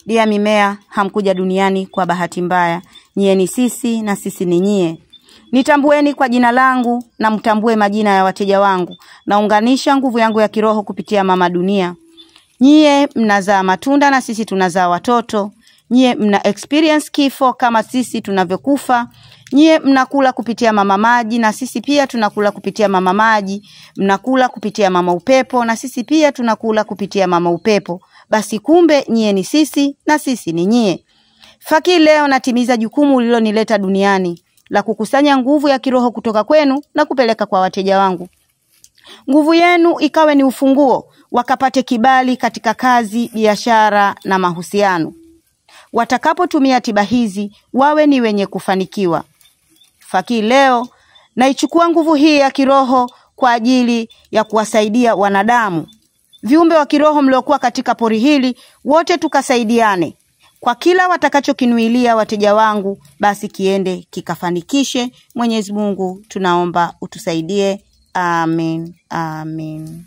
Dia mimea, hamkuja duniani kwa bahati mbaya. Nyie ni sisi na sisi ni nyie. Nitambueni kwa jina langu na mtambue majina ya wateja wangu. Naunganisha nguvu yangu ya kiroho kupitia mama dunia. Nyie mnazaa matunda na sisi tunazaa watoto. Nyie mna experience kifo kama sisi tunavyokufa. Nyie mnakula kupitia mama maji na sisi pia tunakula kupitia mama maji. Mnakula kupitia mama upepo na sisi pia tunakula kupitia mama upepo. Basi kumbe nyie ni sisi na sisi ni nyie. Fakii leo natimiza jukumu lililonileta duniani la kukusanya nguvu ya kiroho kutoka kwenu na kupeleka kwa wateja wangu. Nguvu yenu ikawe ni ufunguo, wakapate kibali katika kazi, biashara na mahusiano. Watakapotumia tiba hizi wawe ni wenye kufanikiwa. Fakii leo naichukua nguvu hii ya kiroho kwa ajili ya kuwasaidia wanadamu. Viumbe wa kiroho mliokuwa katika pori hili, wote tukasaidiane. Kwa kila watakachokinuilia wateja wangu, basi kiende kikafanikishe. Mwenyezi Mungu tunaomba utusaidie. Amen. Amen.